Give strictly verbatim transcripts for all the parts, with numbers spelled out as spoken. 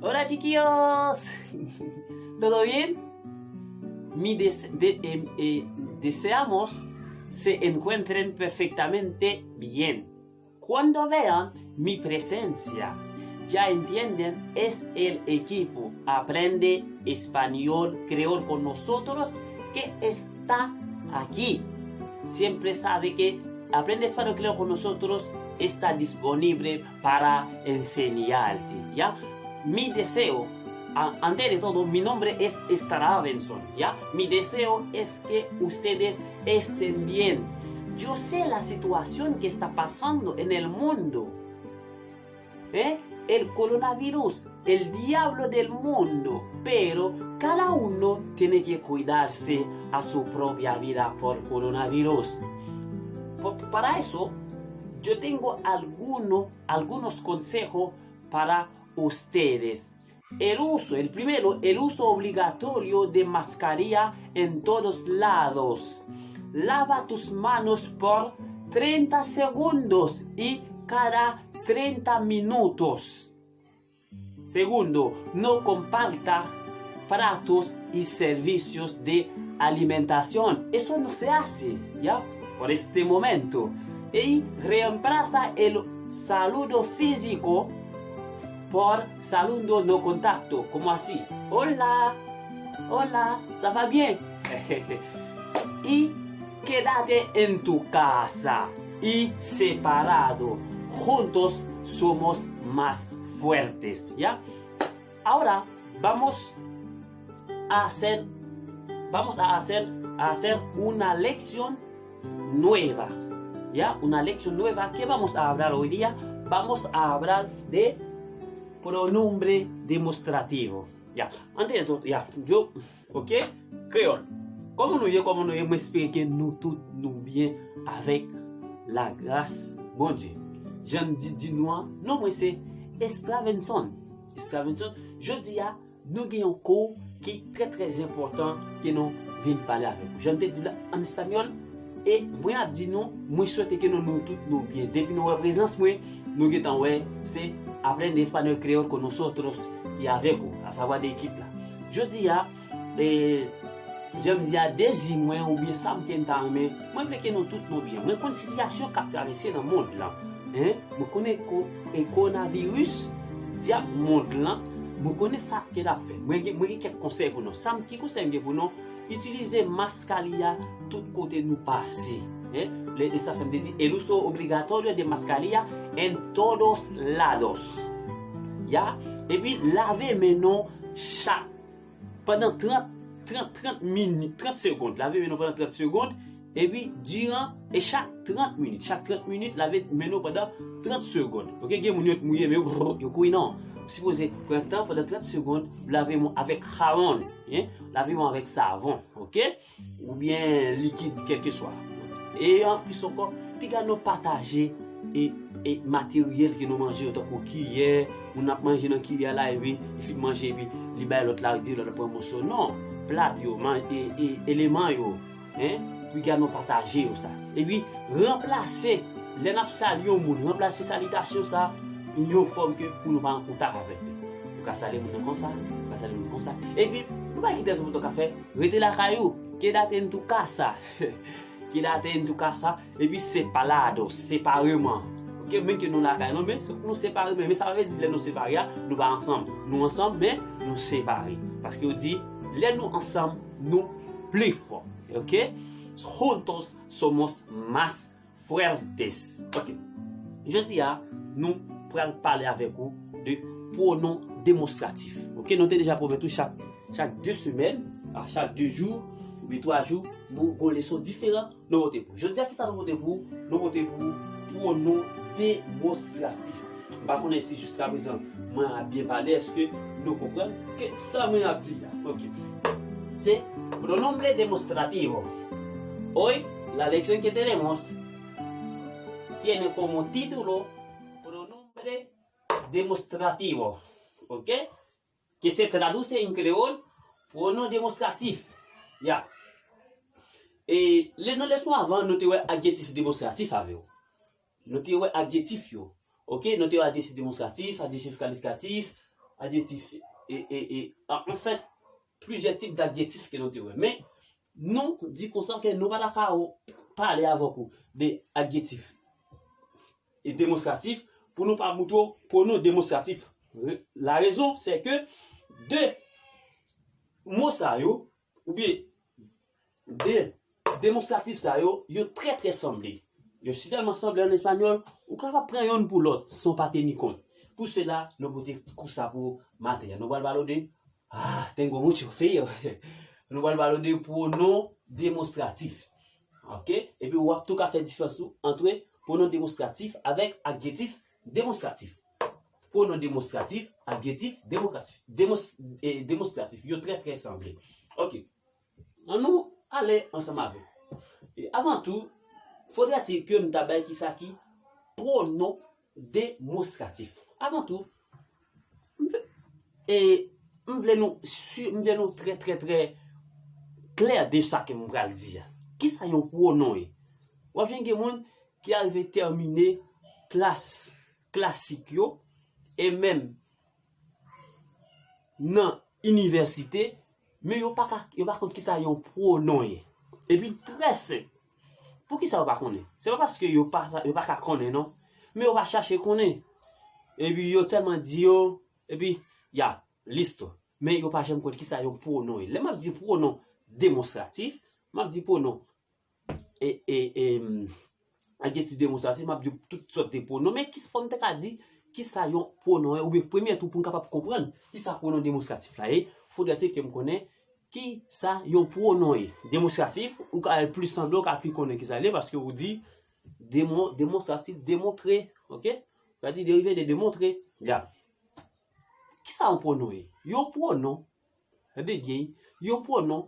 Hola, chiquillos. ¿Todo bien? Mi des- de- em- eh, deseamos se encuentren perfectamente bien. Cuando vean mi presencia, ya entienden, es el equipo Aprende Español Creol con Nosotros que está aquí. Siempre sabe que Aprende Español Creol con Nosotros está disponible para enseñarte, ¿ya? Mi deseo, a- antes de todo, mi nombre es Stravenson, ¿ya? Mi deseo es que ustedes estén bien. Yo sé la situación que está pasando en el mundo. ¿Eh? El coronavirus, el diablo del mundo, pero cada uno tiene que cuidarse a su propia vida por coronavirus. Por- para eso, yo tengo alguno- algunos consejos para ustedes. El uso, el primero, el uso obligatorio de mascarilla en todos lados. Lava tus manos por treinta segundos y cada treinta minutos. Segundo, no comparta platos y servicios de alimentación. Eso no se hace, ¿ya? Por este momento. Y reemplaza el saludo físico por saludo no contacto, como así: "Hola, hola, ça va bien?" Y quédate en tu casa y separado. Juntos somos más fuertes, ¿ya? Ahora vamos a hacer, vamos a hacer, a hacer una lección nueva, ¿ya? Una lección nueva. ¿Qué vamos a hablar hoy día? Vamos a hablar de pronombre demostrativo. Ya, antre tou, ya, yo, ok? Kreyòl. Kòman nou ye, kòman nou ye? Mwen espere ke nou tout nou byen avèk lagras Bondye. Jan m di, di nou an, non mwen se Estravenson. Estravenson, jodi a, nou gen yon kou ki trè, trè enpòtan ke nou vin pale avèk ou. Jan m te di l an espanyòl, e mwen ap di nou, mwen swete ke nou, nou tout nou byen. Depi nou wè prezans mwen, nou gentan wè, se Aprende Español Creol con Nosotros, e avèk ou, asavwa de ekip la. Jodi a, e, jan m di a, dezi mwen oubyen sa m te ta renmen, mwen vle ke nou tout nou byen. Mwen konn sitiyasyon k ap travèse nan mond lan. Hein? Mwen konnen ko- e kowonaviris, dyab mond lan, mwen konnen sa ke l ap fè. Mwen gen, mwen gen kèk konsèy pou nou. Sa m, ki konsèy m gen pou nou? Itilize mascarilla tout kote nou pase. Hein? Le, e sa fè m te di, el uso obligatorio de mascarilla en todos lados. Ya? Epi lave men nou chak, pandan trant, trant, trant minit, trant segond. Lave men nou pandan trant segond. Epi, diran, e chak trant minit, chak trant minit, lave men nou pandan trant segond. Ok, gen moun yo mouye men yo, brrr, yo kouri, non. Ou sipoze pran tan pandan trant segond, lave men w avèk jabón, hein? Lave men w avèk savon, ok? Oubyen likid, kèlkeswa. E anplis ankò, piga nou pataje e, e materyèl ke nou manje yo, tankou kiyè, moun ap manje nan kiyè la, epi li fin manje, epi li bay lòt la, li di lòt la pran moso. Non, plat yo, man, e, e, eleman yo, hein, piga nou pataje yo sa. Epi, ranplase, lè n ap salye yon moun, ranplase salitasyon sa, yon fòm ke pou nou pa an kontak avèk li. Ou ka salye moun nan konsa, ou ka salye moun konsa. Epi, nou pa kite sa pou nou ka fè, rete lakay ou, quédate en tu casa. Quédate en tu casa, epi separado, separeman. Ok, menm ke nou lakay nou, men nou separe, men, men sa pa vle di lè nou separe a, nou pa ansanm. Nou ansanm, men nou separe. Paske yo di, lè nou ansanm, nou pli fò. Ok? Juntos somos más fuertes. Ok. Jodi a, nou pral pale avèk ou de pwonon demonstratif. Ok, nou te deja pwomèt ou chak, chak de semèn, a chak de jou, oubyen twa jou, nou gon leson diferan nou pote pou ou. Jodi a, kisa nou pote pou ou? Nou pote pou ou pwonon demonstratif. M pa konnen si jiskaprezan mwen ap byen pale, èske nou konprann ke sa mwen ap di a? Ok. Se pronombre demostrativo. Hoy, la lección que tenemos tiene como título pronombre demostrativo. Ok? Que se traduce en creol pronom demostratif. Ya. E le, nan leson avan, nou te wè adjektif demonstratif avè w. Nou te wè adjektif yo. Ok? Nou te wè adjektif demonstratif, adjektif kalifikatif, adjektif, e, e, e, an, anfèt, plizyè tip d'adjektif ke nou te wè. Men, nou di konsa ke nou pa ta ka pale avèk ou de adjektif e demonstratif pou nou pa montre w pwonon demonstratif. La rezon, se ke de mo sa yo, oubyen de demonstratif sa yo, yo trè, trè sanble. Yo si tèlman sanble an espanyòl, ou kapab pran yonn pou lòt san w pa teni kont. Pou sela, nou pote kou sa pou maten an. Nou pral pale w de, ah, tengo mucho frío. Nou pral pale w de pwonon demonstratif. Oke? Epi w ap tou ka fè diferans ou antre pwonon demonstratif avèk adjektif demonstratif. Pwonon demonstratif, adjektif demonstratif. Demons, e, demonstratif. Yo trè, trè sanble. Oke. Ann nou ale ansanm avè m. E avan tou, fodre ti ke m ta bay kisa ki pwonon demonstratif. Avan tou, m vle, e, m vle nou si, m vle nou trè, trè, trè klè de sa ke m pral di a. Kisa yon pwonon ye? W ap jwenn gen moun ki arive tèmine klas klasik yo, e menm nan inivèsite, men yo pa ka, yo pa konn kisa yon pwonon ye. Epi l trè senp. Poukisa yo pa konnen? Se pa paske yo pa, yo pa ka konnen, non. Men yo pa chache konnen. Epi yo tèlman di yo, epi, ya, listo. Men yo pa janm konn kisa yon pwonon ye. Lè m ap di pwonon demonstratif, m ap di pwonon e, e, e, adjektif demonstratif, m ap di tout sòt de pwonon. Men kisa fò m te ka di kisa yon pwonon ye, oubyen premye tou pou m kapab konprann kisa pwonon demonstratif la ye, fodre ti ke m konnen kisa yon pwonon ye. Demonstratif, ou ka al pli sanble, ou ka pli konnen kisa l ye, paske ou di demon, demonstratif, demontre, oke? Sa di derive de demontre. Ya. Kisa yon pwonon ye? Yon pwonon, tande byen, yon pwonon,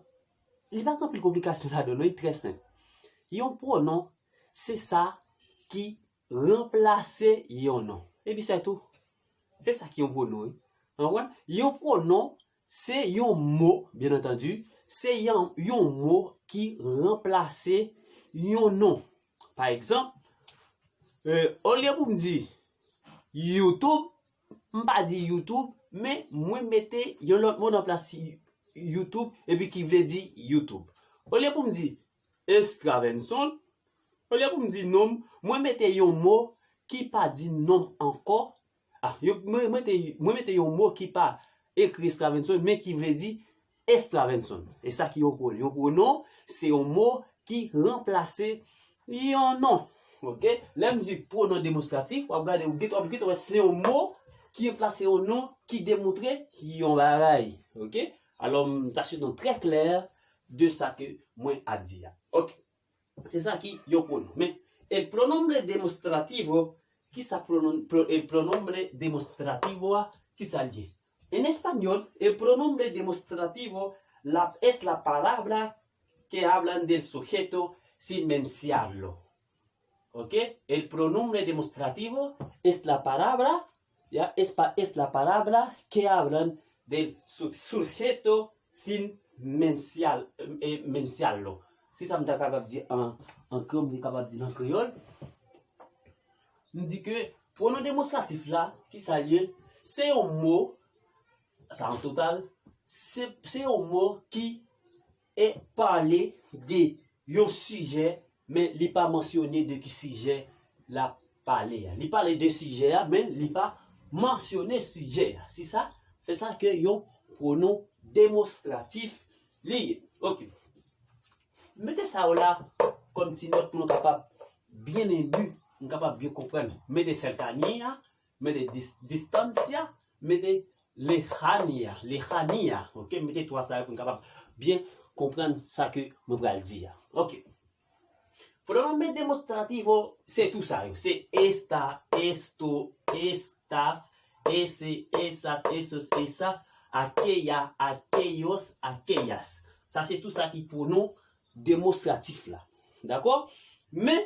li pa gen anpil konplikasyon ladan l, non, li trè senp. Yon pwonon, se sa ki ranplase yon non. Epi se tou. Se sa ki yon pwonon, wi. Ou konprann? Yon pwonon, se yon mo, byen antandi, se yon, yon mo ki ranplase yon non. Pa egzanp, e, olye pou m di YouTube, m pa di YouTube, men mwen mete yon lòt mo nan plas YouTube, epi ki vle di YouTube. Olye pou m di Estravenson, olye pou m di non m, mwen mete yon mo ki pa di non m ankò. Ah, yo, mwen, mwen te, mwen mete yon mo ki pa ekri Estravenson, men ki vle di Estravenson. E sa ki yon pwonon. Yon pwonon, se yon mo ki ranplase yon non. Oke? Lè m di pwonon demonstratif, w ap gade, w ap gentan wè se yon mo ki ranplase yon non, ki demontre yon bagay. Oke? Alò, m ta swete nou trè klè de sa ke mwen ap di a. Oke. Se sa ki yon pwonon. Men, el pronombre demostrativo, kisa pronom, pro, el pronombre demostrativo a, kisa l ye? En español, el pronombre demostrativo la, es la palabra que hablan del sujeto sin mencionarlo. ¿Ok? El pronombre demostrativo es la palabra, ya, es, pa, es la palabra que hablan del su, sujeto sin mencionar, eh, mencionarlo. Se sa m ta kapab di an, an kreyòl, m te kapab di l an kreyòl. M di ke pwonon demonstratif la, kisa l ye? Se yon mo, sa an total, se, se yon mo ki e pale de yon sijè, men li pa mansyone de ki sijè l ap pale a. Li pale de sijè a, men li pa mansyone sijè a. Se sa, se sa ke yon pwonon demonstratif li ye. Oke. Mete sa yo la kòm ti nòt pou nou kapab byen enbi, nou kapab byen konprann. Mete cercanía, mete dis, distancia, mete lejanía, lejanía. Oke, mete twa sa yo pou nou kapab byen konprann sa ke mwen pral di a. Oke. Pronombre demostrativo, se tou sa yo. Se esta, esto, estas, ese, esas, esos, esas, aquella, aquellos, aquellas. Sa se tou sa ki pwonon demonstratif la. Dakò? Men,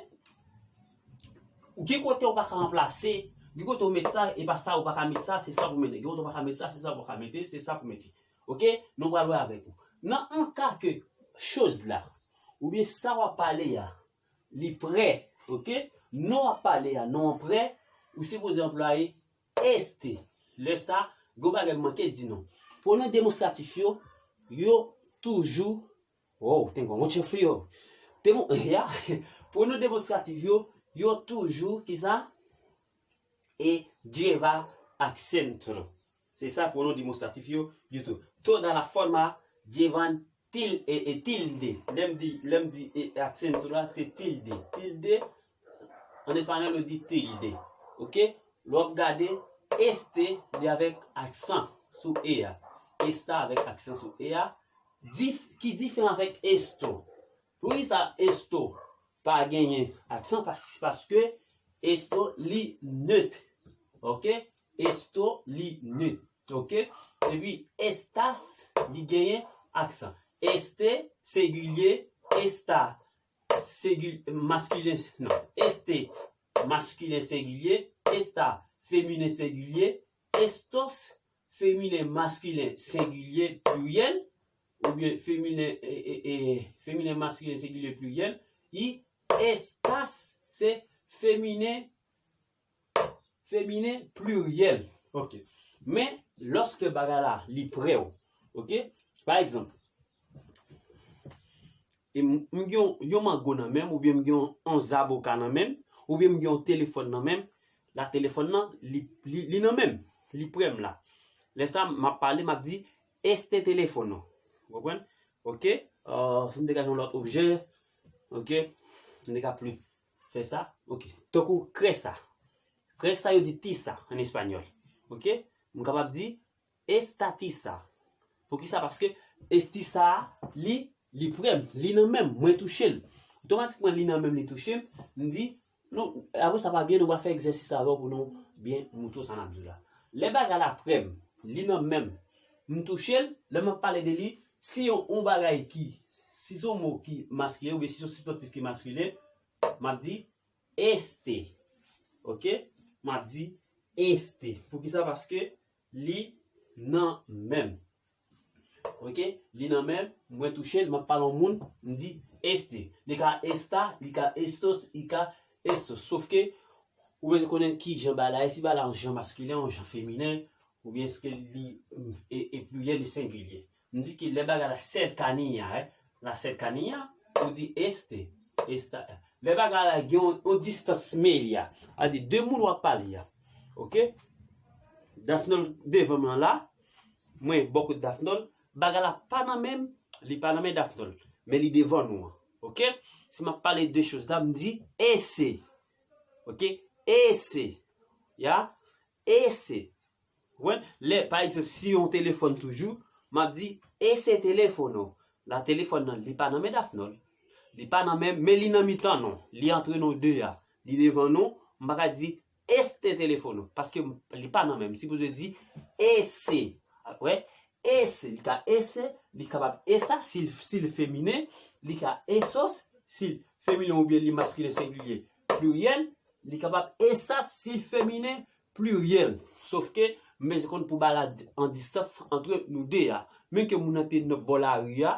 gen kote ou pa ka ranplase, gen kote ou met sa, e pa sa ou pa ka met sa, se sa pou mete. Gen kote ou pa ka met sa, se sa ou pa ka mete, se sa pou mete. Oke? Nou pral wè avèk ou. Nan an ka ke choz la, oubyen sa w ap pale a, li prè, oke? Non w ap pale a, non an prè, ou sipoze anplwaye este. Lè sa, Gon bagay m manke di nou. Pwonon demonstratif yo, yo toujou, wow, tengo mucho frío. Demo, ya, pwonon demonstratif yo, yo toujou, kisa? E lleva acento. Se sa pwonon demonstratif yo, yo tou. Toda la forma llevan til, e, e tilde. Lè m di, lè m di e, aksento la, se tilde. Tilde, an espanyòl, yo di tilde. Oke? Lè w ap gade, este, li avèk aksan sou e a. Esta avèk aksan sou e a. Dif, ki diferan avèk esto. Poukisa esto pa genyen aksan? Pas, paske esto, li net. Oke? Esto, li net. Oke? Epi estas, li genyen aksan. Este, sengilye, esta, sengil, maskilen, non. Este, maskilen sengilye, esta, feminen sengilye, estos, feminen maskilen sengilye pliryèl, oubyen feminen, e, e, e, feminen maskilen sengilye pliryèl, y estas, se feminen, feminen pliryèl. Oke. Men, lòske bagay la, li prè w, oke? Pa egzanp, e m, m gen yon, yon mango nan men m, oubyen m gen yon, yon zaboka nan men m, oubyen m gen yon telefòn nan men m, la telefòn nan, li, li, li nan men m, li prè m la. Lè sa, m ap pale, m ap di, este teléfono. Ou konprann? Oke? Euh, si m te ka jwenn yon lòt objè, oke? Si m te ka plis fè sa, oke. Tankou krè sa. Krè sa, yo di tisa an espanyòl. Oke? M kapab di, esta tisa. Poukisa? Paske esti sa a, li, li prè m, li nan men m, mwen touche l. Otomatikman, li nan men m, li touche m, m di, non, apre sa pa byen, nou va fè egzèsis avè w pou nou byen moutre w sa n ap di w la. Lè bagay la prè m, li nan men m, m touche l, lè m ap pale de li, si yon, yon bagay ki, si se yon mo ki maskilen, oubyen si se yon sibstantif ki maskilen, m ap di, este. Oke? M ap di este. Poukisa? Paske li nan men m. Oke? Li nan men m, mwen touche l, m ap pale yon moun, m di este. Li ka esta, li ka estos, li ka estos. Sofke, ou bezwen konnen ki jan bagay la ye, si bagay la yon jan maskilen, yon jan feminen, oubyen èske li, e, e pliryèl, li sengilye. M di ke lè bagay la cercanía, eh, la cercanía, ou di este, esta. Lè bagay la gen yon, yon distans media, a di de moun w ap pale a. Oke? Daphnol devan mwen la, mwen bò kot Daphnol, bagay la pa nan men m, li pa nan men Daphnol, men li devan nou an. Oke? Si m ap pale de choz la, m di ese. Oke? Ese. Ya? Ese. Ou konprann? Lè, pa egzanp, si yon telefòn toujou, m ap di, ese teléfono. La telefòn nan, li pa nan men Daphnol. Li pa nan men, men li nan mitan nou. Li antre nou de a. Li devan nou, m pa ka di, este teléfono. Paske m, li pa nan men. M sipoze di, ese. Apre, ese, li ka ese, li kapab esa, si l, si l feminen, li ka esos, si l feminen oubyen li maskilen sengilye pliryèl, li kapab esas, si l feminen pliryèl. Sofke, m bezwen konn pou bagay la di, an distans antre nou de a. Menm ke moun nan te nan bò lari a,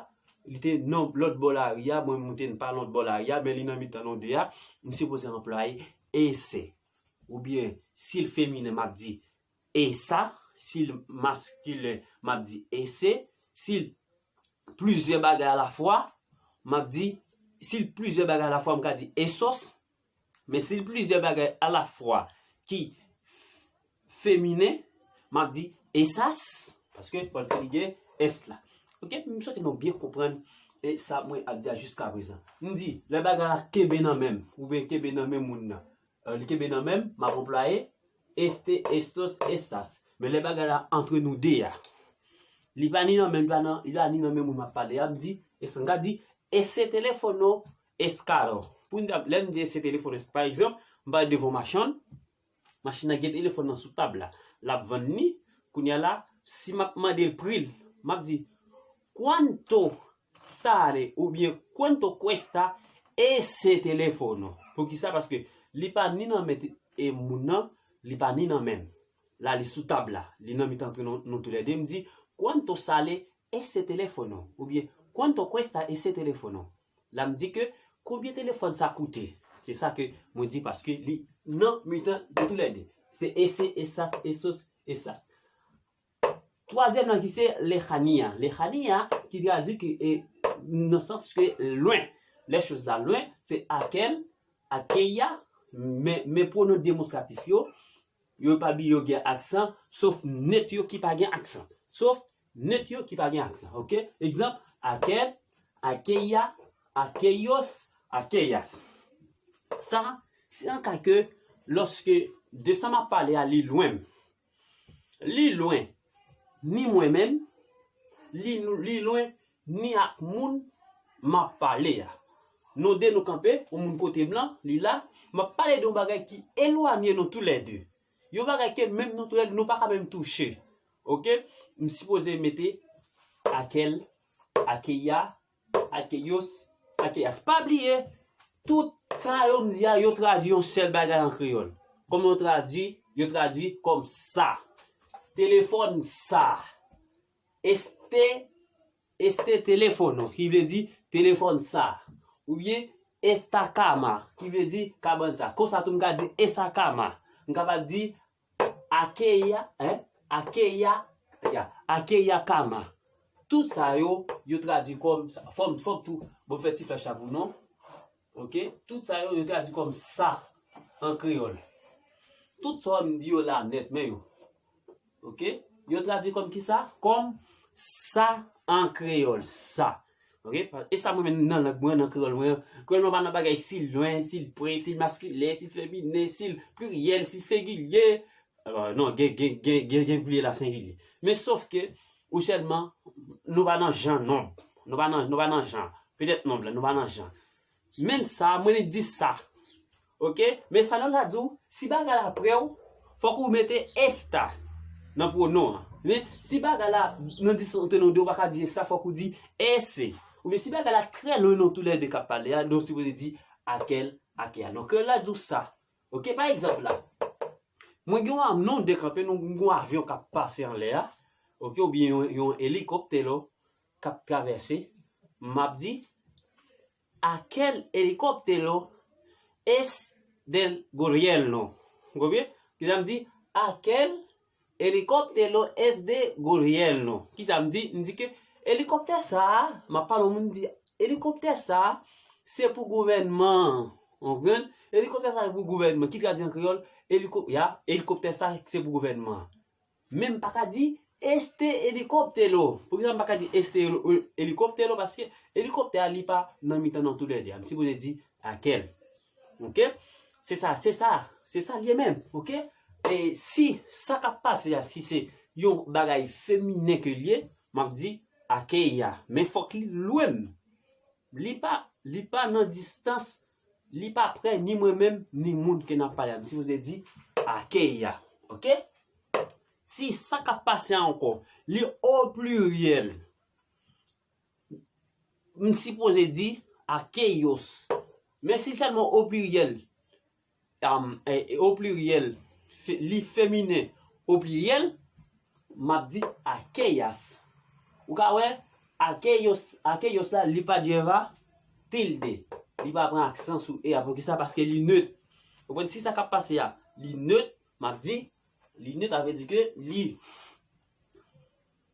li te nan lòt bò lari a, mwen, mwen te pa lòt bò lari a, men li nan mitan nou de a, m sipoze anplwaye ese. Oubyen, si l feminen, m ap di esa, si l maskilen, m ap di ese, si l plizyè bagay alafwa, m ap di, si l plizyè bagay alafwa, m ka di esos, men si l plizyè bagay alafwa ki feminen, m ap di esas, paske fò l te gen es la. Oke, m swete nou byen konprann e sa mwen ap di a jiska prezan. M di, lè bagay la kenbe nan men m, oubyen kenbe nan men moun nan, euh, li kenbe nan men m, m ap anplwaye este, estos, estas. Men lè bagay la antre nou de a, li pa ni nan men m, li pa nan, li pa ni nan men moun m ap pale a, m di, e sa m ka di, ese teléfono es caro. Pou n di, lè m di ese teléfono, pa egzanp, m pral devan yon machann, machann nan gen telefòn nan sou tab la, l ap vann li, kounye a la, si m ap mande l pri l, m ap di, cuánto sale oubyen cuánto cuesta ese teléfono. Poukisa? Paske li pa ni nan men te, e moun nan, li pa ni nan men m. La, li sou tab la, li nan mitan antre nou, nou toulède. M di, cuánto sale ese teléfono? Oubyen, cuánto cuesta ese teléfono? La, m di ke, konbyen telefòn sa koute? Se sa ke mwen di, paske li nan mitan de toulède. Se ese, esas, esos, esas. Twazyèm nan ki se lehania. Lehania ki tradui ki, e, nan sans ke lwen. Lè choz la lwen, se akel, akeya, men, men pwonon demonstratif yo, yo pa bliye yo gen aksan, sof net yo ki pa gen aksan. Sof net yo ki pa gen aksan, oke? Egzanp, akel, akeya, akeyos, akeyas. Sa, se an ka ke, lòske de sa m ap pale a, li lwen m. Li lwen ni mwen menm, li, li lwen ni ak moun m ap pale a. Nou de nou kanpe, yon moun kote m lan, li la, m ap pale de yon bagay ki elwanye nou toulède. Yon bagay ke menm nou toulède, nou pa ka menm touche. Oke? M sipoze mete akel, akeya, akeyos, akeyas. Pa bliye, tout sa yo m di a, yo tradui yon sèl bagay an kreyòl. Kòman yo tradui? Yo tradui kòm sa. Telefòn sa. Este, este telefono, ki vle di telefòn sa. Oubyen esta cama, ki vle di kabann sa. Konsa tou m ka di esa cama. M kapab di akeya, en? Akeya, ya, akeya cama. Tout sa yo, yo tradui kòm sa. Fò m, fò m tou, bon, fè ti flèch la pou nou. Oke? Tout sa yo, yo tradui kòm sa an kreyòl. Tout sa m di yo la nèt, men yo. Oke? Yo tradui kòm ki sa? Kòm sa an kreyòl, sa. Oke? E sa mwen menm nan lang mwen, nan kreyòl mwen, kreyòl mwen pa nan bagay si l lwen, si l pre, si l maskilen, si l feminen, si l pliryèl, si l sengilye. Euh, non, gen, gen, gen, gen, gen pliryèl a sengilye. Men sof ke, ou sèlman, nou pa nan jan nonb. Nou pa nan, nou pa nan jan. Petèt nonb la, nou pa nan jan. Menm sa, mwen li di sa. Oke? Men espanyòl la di w, si bagay la pre w, fòk ou mete esta nan pwonon an. Men si bagay la nan distans ant nou de, ou pa ka di sa, fòk ou di ese. Oubyen si bagay la trè lwen nou toulède k ap pale a, nou sipoze di akel, akeya. Donk, kreyòl la di w sa. Oke, pa egzanp la, mwen gen yon, nou de kanpe, nou gen yon avyon k ap pase anlè a, oke, oubyen yon, yon elikoptero k ap travèse, m ap di, akel elikoptero es del gobierno. Ou konprann? Kisa m di? Akel elikoptero es de gobierno. Kisa m di? M di ke elikoptè sa a, m ap pale yon moun, m di, elikoptè sa a, se pou gouvènman an. Ou konprann? Elikoptè sa a se pou gouvènman. Ki tradui an kreyòl, eliko-, ya, elikoptè sa a se pou gouvènman an. Men m pa ka di este elikoptero. Poukisa m pa ka di este elo-, e-, elikoptero? Paske elikoptè a li pa nan mitan nan toulède a. M sipoze di akel. Oke? Se sa, se sa, se sa l ye menm. Oke? E si sa k ap pase a, si se yon bagay feminen ke l ye, m ap di akeya. Men fòk li lwen m. Li pa, li pa nan distans, li pa pre ni mwen menm, ni moun ke n ap pale a. M sipoze di akeya. Oke? Si sa k ap pase a ankò, li o pliryèl, m sipoze di akeyos. Men si sèlman o pliryèl, am, e, e, o pliryèl, fe-, li feminen o pliryèl, m ap di akeyas. Ou ka wè, akeyos, akeyos la, li pa djèva tilde. Li pa pran aksan sou e a. Poukisa? Paske li net. Ou konprann? Si sa k ap pase a, li net, m ap di, li net, sa vle di ke li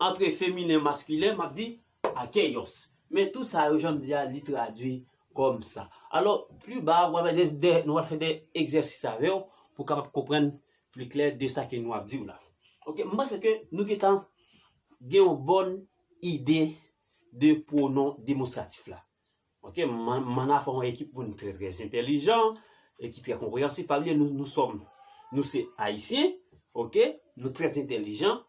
antre feminen, maskilen, m ap di akeyos. Men tout sa yo, jan m di a, li tradui kòm sa. Alò, pli ba, w ap de, de, nou ap fè de egzèsis avè w pou w kapab konprann pli klè de sa ke nou ap di w la. Oke, m panse ke nou gentan gen yon bòn ide de pwonon demonstratif la. Oke, m, m ann afè yon ekip moun trè, trè entèlijan e ki trè konpreyansib. Pa bliye, nou, nou sòm, nou se Ayisyen, oke, nou trè entèlijan.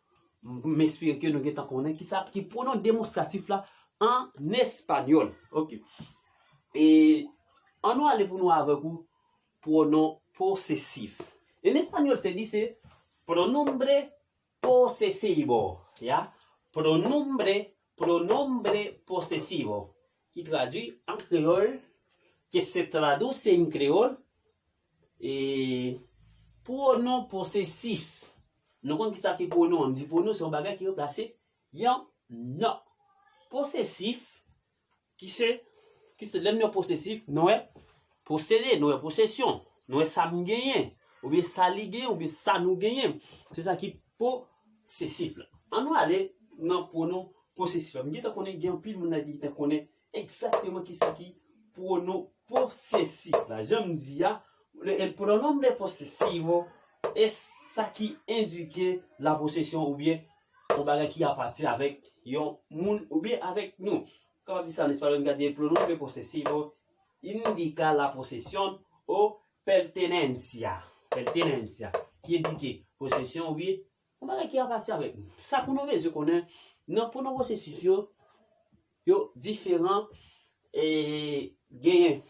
M, m espere ke nou gentan konnen kisa ki pwonon demonstratif la an espanyòl. Oke. E ann nou ale pou nou avèk ou pwonon posesif. En espanyòl, se li se pronombre posesivo, ya. Pronombre, pronombre posesivo, ki tradui an kreyòl, que se traduce en creol, e pwonon posesif. Nou konn kisa ki pwonon an? M di pwonon se yon bagay ki ranplase yon non. Posesif, ki se, ki se, lè n di posesif, nou wè posede, nou wè posesyon, nou wè sa m genyen, oubyen sa li genyen, oubyen sa nou genyen. Se sa ki posesif la. An nou ale nan pwonon posesif la. M gentan konnen gen anpil moun la ki gentan konnen egzakteman kisa ki pwonon posesif la. Jan m di a, le, el pronombre posesivo es sa ki endike la posesyon oubyen yon bagay ki apati avèk yon moun oubyen avèk nou. Kapab di sa an espanyòl, nou ka di el pronombre posesivo indica la posesión o pertenencia. Pertenencia, ki endike posesyon oubyen yon bagay ki apati avèk nou. Sa pou nou bezwen konnen, nan pwonon posesif yo, yo diferan, e genyen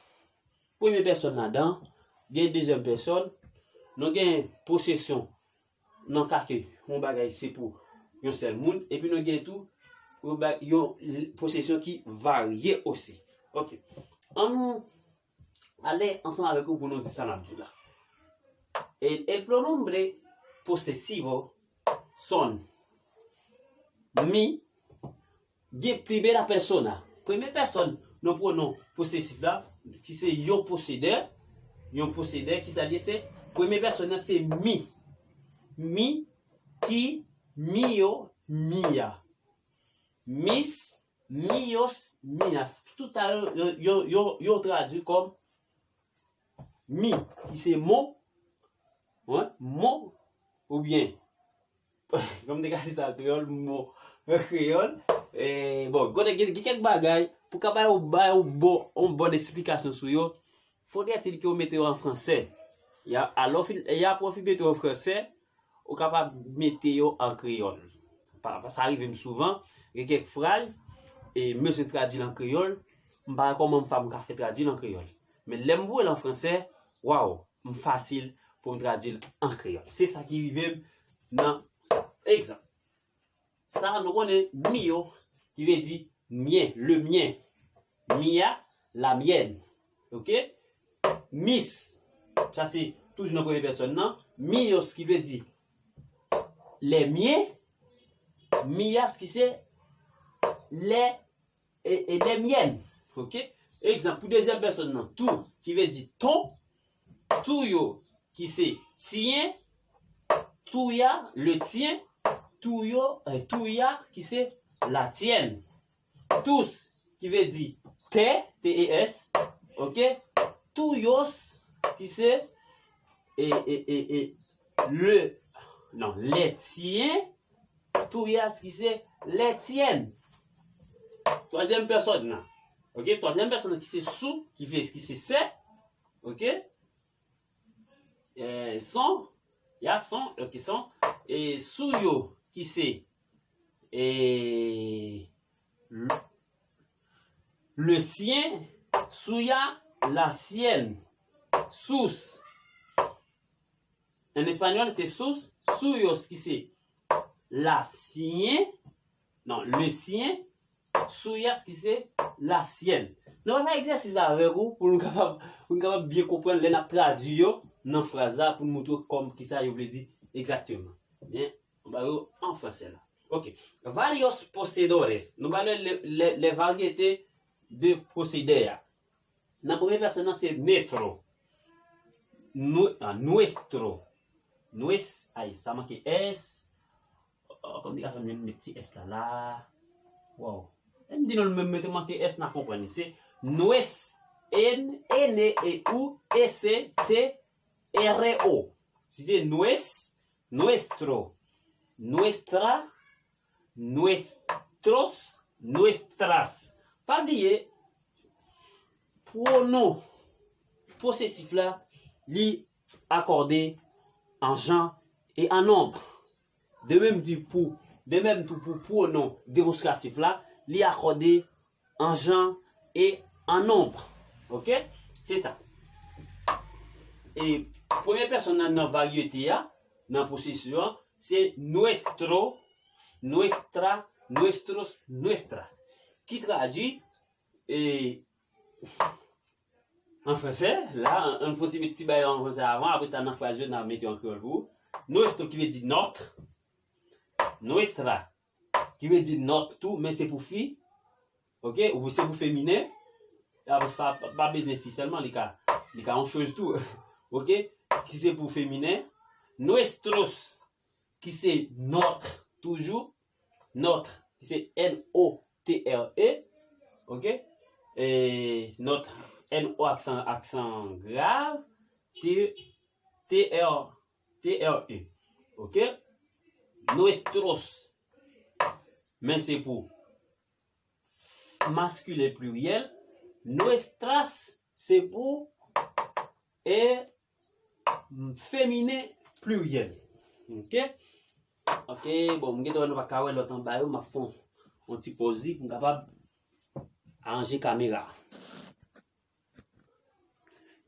premye pèsòn ladan, gen dezyèm pèsòn, nou gen posesyon nan ka ke yon bagay se pou yon sèl moun, epi nou gen tou yon ba- yon posesyon ki varye osi. Ok. An nou ale ansanm avèk ou pou nou di sa n ap di la. E, el pronombre posesivo son mi, gen primera persona. Premye pèsòn nan pwonon posesif la, ki se yon posedè, yon posedè, ki sa l ye, se premye pèsòn nan se mi. Mi, ki, mio, mia. Mis, mios, mias. Tout sa yo, yo, yo, yo, yo tradui kòm mi, ki se mo, wi, mo, oubyen, kòm te ka di sa an kreyòl, mo, an kreyòl. E, bon, konnen gen, gen kèk bagay, pou ka bay ou, bay ou bon, yon bon esplikasyon sou yo, fodretil ke ou mete yo an fransè. Ya, alò, fin, e apre ou fin mete yo an fransè, ou kapab mete yo an kreyòl. Pa, pa, sa rive m souvan, gen kèk fraz, e m bezwen tradui l an kreyòl, m pa wè kòman m fa m ka fè tradui l an kreyòl. Men lè m voye l an fransè, waw, m fasil pou m tradui l an kreyòl. Se sa ki rive m nan sa. Egzanp. Sa nou konnen mio, ki vle di mien, le mien. Mia, la mienne. Ok? Mis, sa se toujou nan premye pèsòn nan. Mios, ki vle di les miens. Mias, ki se les, e, e les miennes. Ok? Egzanp, pou dezyèm pèsòn nan, tu, ki vle di ton. Tuyo, ki se tien. Tuya, le tien. Tuyo, eh, tuya, ki se la tienne. Tus, ki vle di tes, T E S, ok? Tuyos, ki se, e, e, e, e, le, non, les tiens. Tuyas, ki se les tiennes. Twazyèm pèsòn nan, ok? Twazyèm pèsòn nan ki se su, ki vle, ki se sè, ok? Eh, son, ya, son, ok, son. E suyo, ki se, e, le, le sien, suya, la sienne, sus. En español, se sus, suyos, ki se la sien, non, le sien, suyas, ki se la sienne. Nou va fè egzèsis avèk ou pou nou kapab, pou nou kapab byen konprann lè n ap tradui yo nan fraz la, pou nou montre w kòm kisa yo vle di egzakteman. Byen, nou ba yo an fransè la. Ok. Varios poseedores. Nou ba le, le, le, le varyete de posedè a. Nan premye pèsòn nan se nuestro. Nu, ah, nuestro. Nues, ay, sa manke S. Oh, kòm li ka fè m met ti S la la. Wow. E m di nou l menm mete manke S, n a konprann li. Se nues, N, N, E, U, S, T, R, O. Si se nues, nuestro, nuestra, nuestros, nuestras. Pa bliye, pwonon posesif la, li akòde an jan e an nonb. De menm tou pou, de menm tou pou pwonon demonstratif la, li akòde an jan e an nonb. Ok? Se sa. E premye pèsòn nan, nan varyete a, nan posesyon an, se nuestro, nuestra, nuestros, nuestras. Ki tradui, e, an fransè, la, an, an fon ti, ti bay an fransè avan, apre sa nan fraz yo, n a mete yo an kreyòl pou ou. Nuestro ki vle di notre, nuestra ki vle di notre tou, men se pou fi. Ok? Ou se pou feminen. Apre pa, pa, pa bezwen fi sèlman, li ka, li ka yon choz tou. Ok? Ki se pou feminen. Nuestros, ki se notre toujou. Notre, ki se N O T R E, ok? E notre, N O aksan, aksan grav, T, T R, T R E, ok? Nuestros, men se pou maskilen pliryèl, nuestras, se pou e feminen pliryèl. Ok? Ok, bon, m gentan wè nou pa ka wè lòt anba yo, m ap fè yon, yon ti pòz li pou m kapab aranje kamera.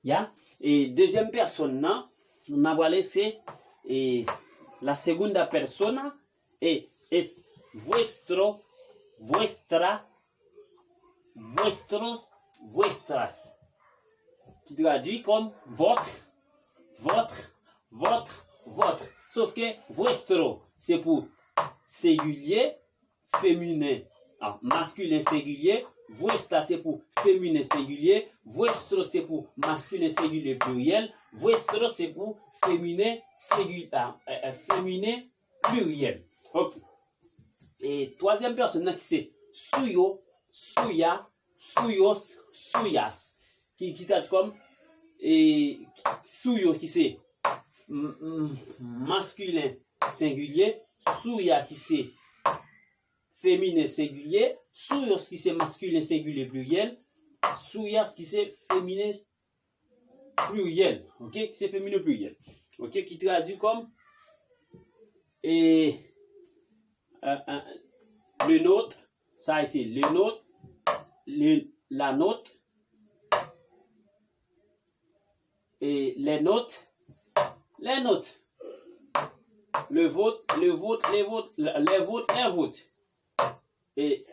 Ya, e dezyèm pèsòn nan, n a prale se e la segunda persona, e es vuestro, vuestra, vuestros, vuestras, ki tradui kòm votre, votre, votre, votre. Sof ke vuestro, se pou sengilye, feminen, a, maskilen sengilye, vuestra se pou feminen sengilye, vuestro se pou maskilen sengilye pliryèl, vuestro se pou feminen sengilye, a, e, e, feminen pliryèl. Ok. E twazyèm pèsòn nan ki se suyo, suya, suyos, suyas. Ki, ki tradui kòm e, suyo ki se m, m, maskilen sengilye, suya ki se feminen sengilye, suyos ki se maskilen sengilye pliryèl, suyas ki se feminen pliryèl, ok? Ki se feminen pliryèl, ok? Ki tradui kòm e, e, e, le nôtre, sa e se le nôtre, le, la nôtre, e les nôtres, les nôtres, le vôtre, le vôtre, les vôtres, les vôtres, les vôtres, e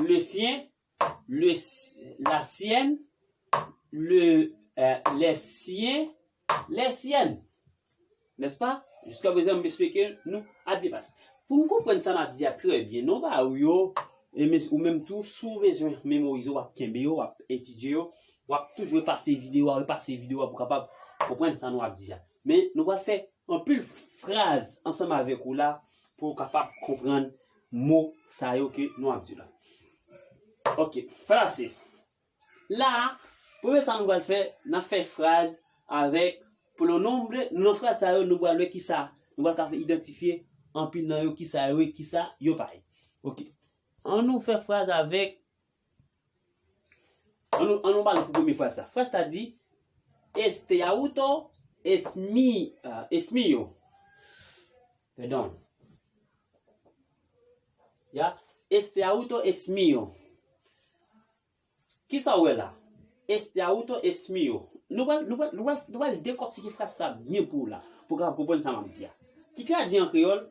le sien, le, la sienne, le, euh, les siens, les siennes. Nèspa? Jiskaprezan, m espere ke nou ap byen pase. Pou n konprann sa n ap di a trè byen, non pa ou yo, e men, ou menm tou, si w bezwen memorize, w ap kenbe yo, w ap etidye yo, w ap toujou repase videyo a, repase videyo a pou w kapab konprann sa nou ap di a. Men, nou pral fè anpil fraz ansanm avèk ou la pou w kapab konprann mo sa yo ke nou ap di la. Ok, frases. La, premye sa nou pral fè, n ap fè fraz avèk pwonon, nan fraz sa yo, nou pral wè kisa, nou pral ka idantifye anpil nan yo, kisa yo ye, kisa yo pa ye. Ok. An nou fè fraz avèk, an nou, an nou pale pou premye fraz sa. Fraz sa di, este auto es mi, ah, es mío. Pardon. Ya, este auto es mío. Kisa w wè la? Este auto es mío. Nou pral, nou pral, nou pral, nou pral dekòtike fraz sa byen pou w la, pou w kapab konprann sa m ap di a. Ki tradui an kreyòl,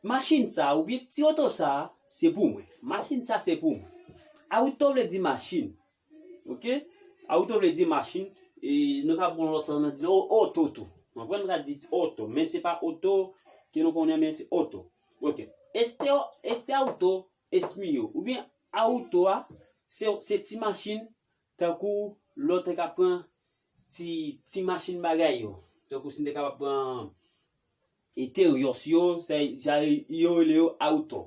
machin sa, oubyen ti oto sa, se pou mwen. Machin sa, se pou mwen. Auto vle di machin. Ok? Auto vle di machin. E nou ka pran lòt sans nan di l o-, oto tou. Konprann? Nou ka di oto, men se pa oto ke nou konnen, men se oto. Ok. Este, este auto es mío. Oubyen auto a, se, se ti machin, tankou lòt k ap pran ti, ti machin bagay yo. Tankou si n te kapab pran e Terios yo, sa, sa yo rele yo auto.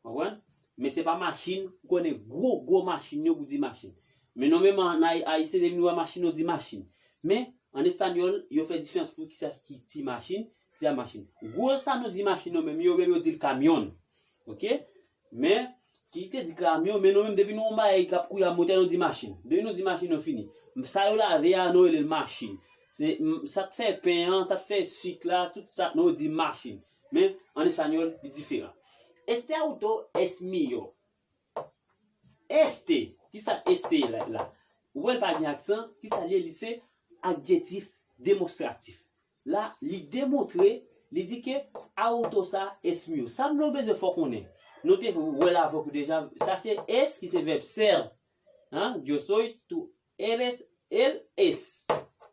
Konprann? Men se pa machin, ou konnen gwo, gwo machin yo pou di machin. Men nou menm an Ay-, Ayisyen, depi nou wè machin, nou di machin. Men, an espanyòl, yo fè diferans pou kisa ki ti machin, kisa machin. Gwo sa nou di machin yo menm, yo menm yo di l kamyon. Ok? Men, ki te di kamyon, men nou menm, depi nou wè yon bagay k ap kouri ak motè, nou di machin. Depi nou di machin, nou fini. Sa yo lave a, nou rele l machin. Se, m, sa k fè pen an, sa k fè sik la, tout sa, nou di machin. Men, an espanyòl, li diferan. Este auto es mío. Este, kisa este la, la? Ou wè l pa gen aksan, kisa li ye? Li se adjetif demonstratif. La, li demontre, li di ke auto sa es mío. Sa nou bezwen fè w konnen. Nou te wè l avèk ou deja, sa se es ki se vèb ser. Hein? Yo soy, tú eres, él es.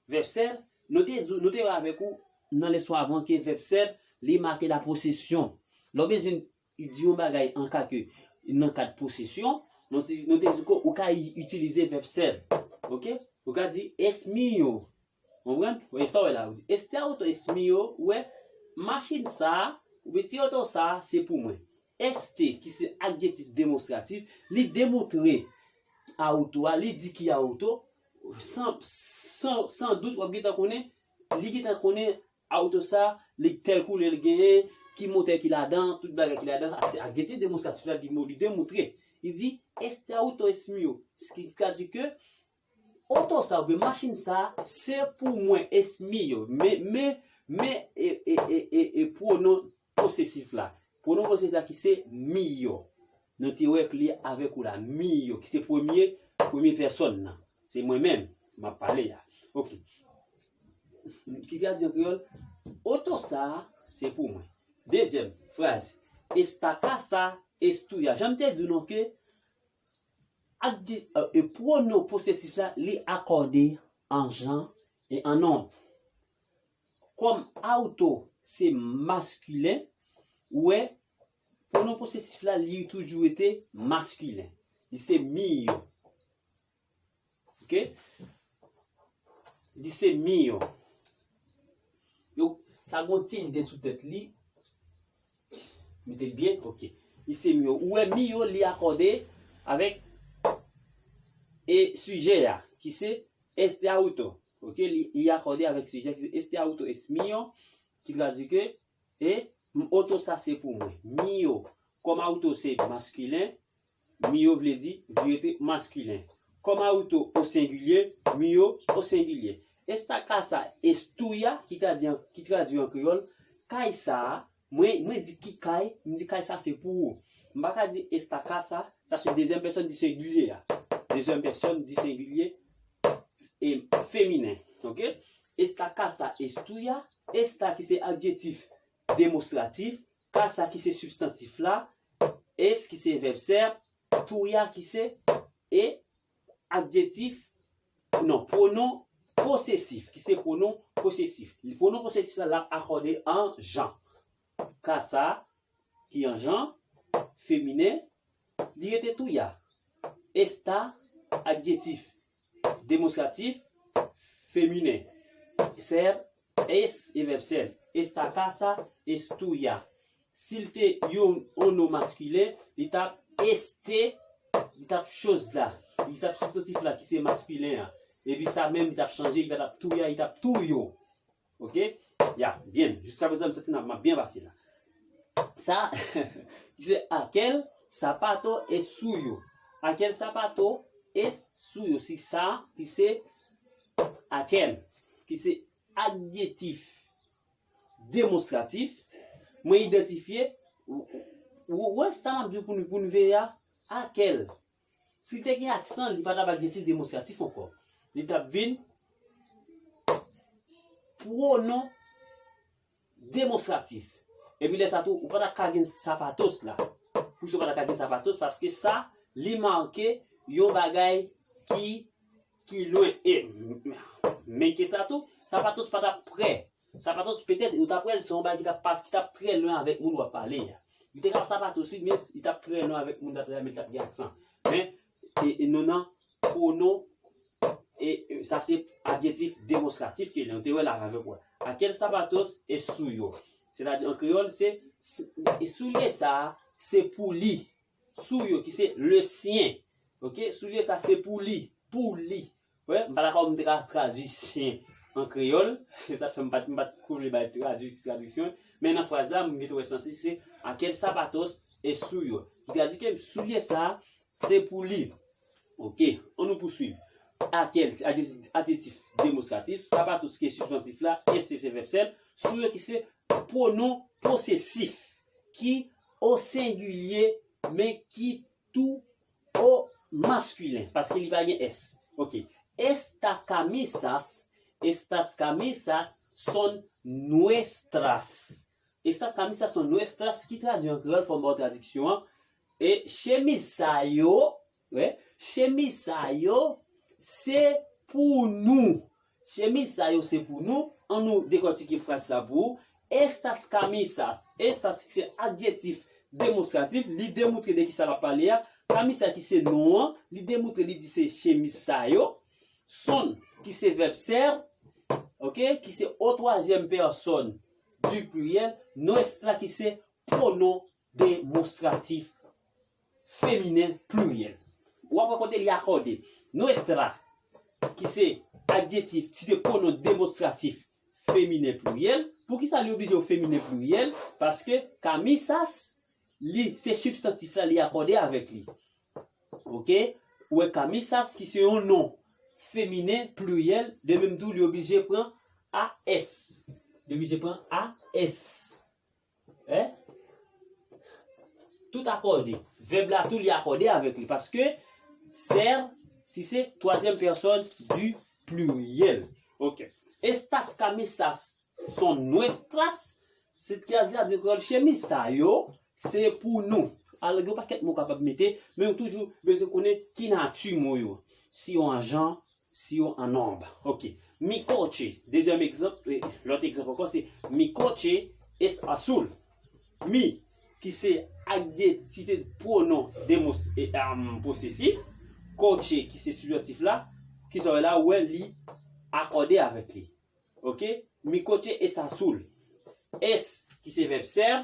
Vèb ser, nou te di, nou te wè avèk ou nan leson avan ke vèb ser, li make la posesyon. Lè w bezwen di yon bagay an ka ke nan kad posesyon, nou te, nou te di ke ou ka i-, itilize vèb ser. Ok? Ou ka di, es mío. Konprann? Ou wè sa w wè la. Ou di, este auto es mío. Ou wè, machin sa, Oubyen ti oto sa a, se pou mwen. Este, ki se adjetif demonstratif, li demontre a oto a, li di ki a oto, san, san, san dout, w ap gentan konnen, li gentan konnen a oto sa, li tèl koulè l genyen, ki motè ki ladan, tout bagay ki ladan, a, se adjetif demonstratif la, li, li demontre. Li di, este auto es mío, ki ka di ke oto sa oubyen machin sa, se pou mwen, es mío. Men, men, men, e, e, e, e, e pwonon posesif la. Pwonon posesif la ki se mío. Nou te wè k li avèk ou la. Mío, ki se premye, premye pèsòn nan. Se mwen menm, m ap pale a. Ok. Ki ka di an kreyòl, oto sa, se pou mwen. Dezyèm fraz, esta casa es tuya. Jan m te di w non ke adje-, e, e pwonon posesif la, li akòde an jan e an nonb. Kòm auto se maskilen, ou wè, pwonon posesif la, li toujou rete maskilen. Li se mío. Ok? Li se mío. Yo, sa gon ti lide sou tèt li. Mete l byen, ok. Li se mío. Ou wè mío, li akòde avèk e sijè a, ki se este auto. Ok? Li, li akòde avèk sijè, ki se este auto es mío, ki tradui ke e m, oto sa se pou mwen. Mío, kòm auto se maskilen, mío vle di vire te maskilen. Kòm auto o sengilye, mío o sengilye. Esta casa es tuya, ki tradui an, ki tradui an kreyòl, kay sa a, mwen, mwen di ki kay, m di kay sa se pou ou. M pa ka di esta casa, sa se dezyèm pèsòn di sengilye a. Dezyèm pèsòn di sengilye e feminen. Ok? Esta casa es tuya, esta ki se adjetif demonstratif, casa ki se sibstantif la, es ki se vèb ser, tuya ki se e adjetif, non, pwonon posesif, ki se pwonon posesif. Pwonon posesif la, l ap akòde an jan. Casa, ki an jan, feminen, li rete tuya. Esta, adjetif demonstratif, feminen. Ser, es e vèb ser. Esta casa es tuya. Si l te yon, yon non maskilen, li t ap este, li t ap choz la. Li t ap sibstantif la ki se maskilen an. Epi sa menm, li t ap chanje, li pa t ap tuya, li t ap tuyo. Ok? Ya, byen. Jiska prezan, m santi m ap byen pase la. Sa, ki se aquel zapato es suyo. Aquel zapato es suyo. Si sa, ki se aquel, ki se adjetif demonstratif, mwen idantifye, ou, ou, ou wè sa m ap di w pou n, pou n veye a, aquel. Si l te gen aksan, li pa t ap adjetif demonstratif ankò. Li t ap vin pwonon demonstratif. Epi lè sa tou, ou pa ta ka gen zapatos la. Poukisa ou pa ta ka gen zapatos? Paske sa, li make yon bagay ki, ki lwen. E, men ke sa tou, zapatos pa ta prè. Zapatos petèt, ou ta prè, se yon bagay ki t ap pas, ki t ap trè lwen avèk moun w ap pale a. Li te ka zapatos, wi, men li t ap trè lwen avèk moun, t ap trè, men li t ap gen aksan. Men, e, e non nan pwonon, e, e, sa se adjetif demonstratif ke nou te wè la avèk wè. Aquel zapatos es suyo. Sètadi an kreyòl, se, se, e soulye sa a, se pou li. Suyo, ki se le sien. Ok? Soulye sa, se pou li. Pou li. Wè, m pa dakò m te ka tradui sien an kreyòl. Se sa k fè m pa t, m pa t koule bay tradi-, tradiksyon. Men nan fraz la, m gentan wè sans li, se aquel zapatos es suyo. Ki tradui ke soulye sa a, se pou li. Ok, ann nou pouswiv. Aquel, adjetif, adjetif demonstratif, zapatos ki se sibstantif la, es se vèb ser, suyo ki se pwonon posesif, ki o sengilye, men ki tou o maskilen, paske li pa gen es. Ok. Estas camisas, estas camisas son nuestras. Estas camisas son nuestras, ki tradui an kreyòl, fò m ba w tradiksyon an. E chemiz sa yo, wi, chemiz sa yo, se pou nou. Chemiz sa yo, se pou nou. Ann nou dekòtike fraz sa pou ou. Estas camisas. Estas ki se adjetif demonstratif, li demontre de ki sa l ap pale a. Camisa ki se non an, li demontre, li di se chemiz sa yo. Son ki se vèb ser, ok, ki se o twazyèm pèsòn di pliriyèl, nuestra ki se pwonon demonstratif feminen pliryèl. W ap wè kote li akòde nuestra, ki se adjetif, ki se pwonon demonstratif feminen pliryèl. Poukisa li oblije feminen pliryèl? Paske camisas, li, se sibstantif la, li akòde avèk li. Oke? Ou wè camisas ki se yon non feminen pliryèl, de menm tou, li oblije pran A S. Li oblije pran A S. Hein? Tout akòde. Vèb la tou, li akòde avèk li. Paske ser, si se twazyèm pèsòn di pliryèl. Oke. Estas camisas son nuestras. Se ki a di an kreyòl, chemiz sa yo, se pou nou. Alò, gen yon pakèt mo w kapab mete, men ou toujou bezwen konnen ki nati mo yo. Si yo an jan, si yo an nonb. Oke. Mi coche. Dezyèm egzanp, eh, lòt egzanp ankò, se mi coche es azul. Mi, ki se adjektif, ki se pwonon demos, eh, um, posesif. Coche, ki se sibstantif la, ki sa w wè la, ou wè li akòde avèk li. Oke? Mi coche es azul. Es, ki se vèb ser,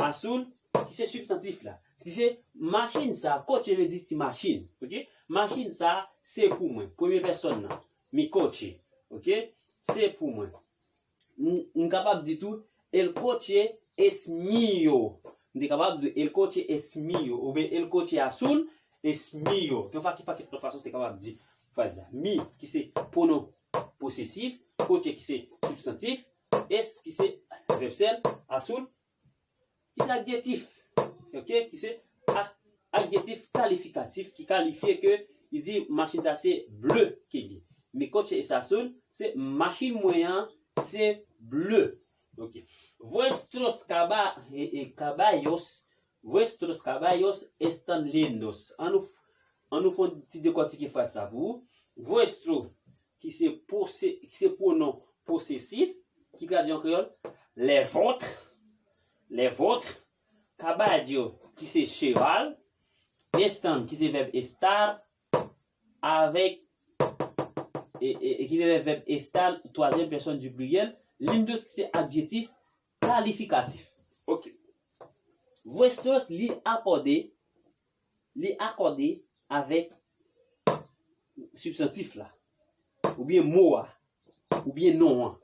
azul, ki se sibstantif la. Ki se machin sa, coche vle di ti machin. Oke? Machin sa, se pou mwen. Premye pèsòn nan. Mi coche. Oke? Se pou mwen. M, m kapab di tou, el coche es mío. M te kapab di, el coche es mío. Oubyen, el coche azul es mío. Gen yon pakèt lòt fason w te kapab di fraz la. Mi, ki se pwonon posesif, coche ki se sibstantif, es ki se vèb ser, azul ki se adjektif, oke, ki se a-, adjektif kalifikatif ki kalifye ke li di machin sa se ble ke li. Mi coche es azul, se machin mwen an se ble. Oke. Vuestros caba-, e, e, caballos, vuestros caballos están lindos. An nou, an nou fè yon ti dekòtike fraz sa pou ou. Vuestro, ki se pose-, ki se pwonon posesif, ki tradui an kreyòl, les vôtres, les vôtres, caballo, ki se cheval, están, ki se vèb estar, avèk, e, e, e ki se vèb estar, twazyèm pèsòn di pliryèl, lindos, ki se adjektif kalifikatif. Oke. Vuestros, li akòde, li akòde avèk sibstantif la, oubyen mo a, oubyen non an.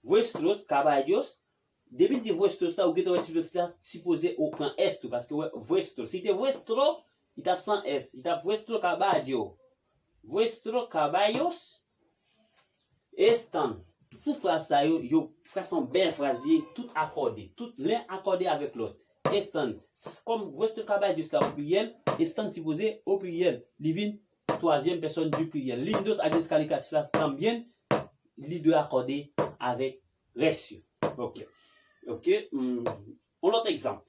Vuestros caballos, depi l di vuestros la, ou gentan wè sibstantif la sipoze ou pran S tou, paske wè vuestro. Si te vuestro, li t ap san S, li t ap vuestro caballo. Vuestro caballos están. Tout fraz sa yo, yo, fraz sa yon bèl fraz li ye, tout akòde, tout len akòde avèk lòt. Están, kòm vuestro caballos la o pliryèl, están sipoze o pliryèl, li vin twazyèm pèsòn di pliryèl. Lindos, adjektif kalifikatif la, también, li dwe akòde avèk rès yo. Oke. Oke, hmm, yon lòt egzanp.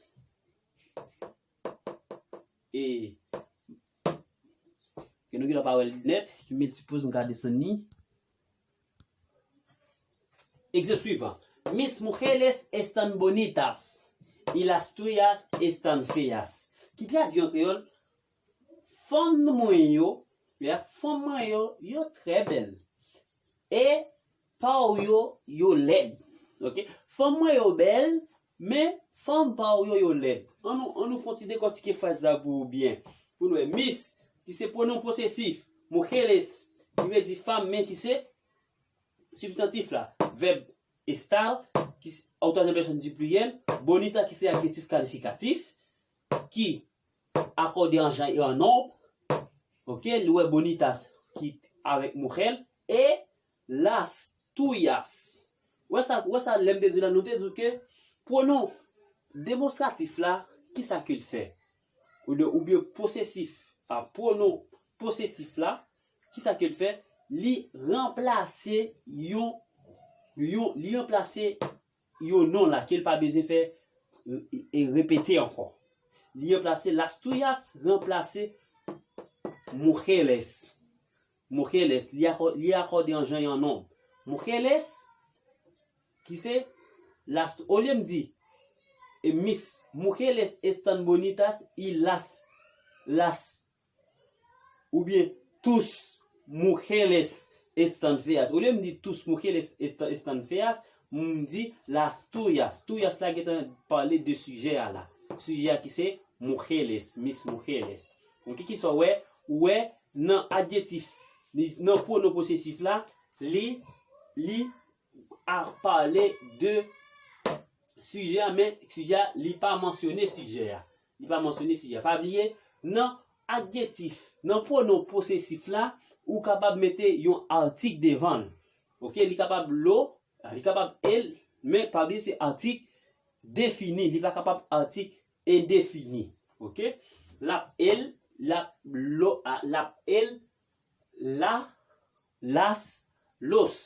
E, ke nou gentan pa wè l nèt, men sipoze m ka desann li. Egzanp swivan. Mis mujeres están bonitas y las tuyas están feas. Ki tradui an kreyòl, fanm mwen yo, ya, fanm mwen yo, yo trè bèl. E pa w yo, yo lèd. Oke? Fanm mwen yo bèl, men fanm pa w yo, yo lèd. An nou, an nou fè yon ti dekòtike fraz la pou ou byen. Pou nou wè, mis, ki se pwonon posesif, mujeres, ki vle di fanm, men ki se sibstantif la, vèb estar, ki s-, o twazyèm pèsòn di pliryèl, bonita, ki se adjektif kalifikatif, ki akòde an jan e an nonb, oke, li wè bonitas ki avèk mujer, e las tuyas. Wè sa, wè sa, lè m te di w la, nou te di w ke pwonon demonstratif la, ki sa ke l fè? Oubyen, oubyen posesif, a, pwonon posesif la, ki sa ke l fè? Li ranplase yon, yon, li ranplase yon non la ke l pa bezwen fè, e, e, repete ankò. Li ranplase las tuyas, ranplase mujeres. Mujeres, li akò-, li akòde an jan e an nonb. Mujeres, ki se las, olye m di, e, mis mujeres están bonitas y las, las, oubyen tus mujeres están feas. Olye m di tus mujeres esta-, están feas, m di las tuyas. Tuyas la gentan pale de sijè a la. Sijè a ki se mujeres, Miss Mujeres. Ok, kisa w wè? Ou wè nan adjetif, li, nan pwonon posesif la, li, li a pale de sijè a, men sijè a, li pa mansyone sijè a. Li pa mansyone sijè a. Pa bliye, nan adjetif, nan pwonon posesif la, ou kapab mete yon atik devan l. Ok, li kapab lo, li kapab el, men pa bliye se atik defini, li pa kapab atik endefini. Ok? L ap el, l ap lo, a, l ap el, la, las, los.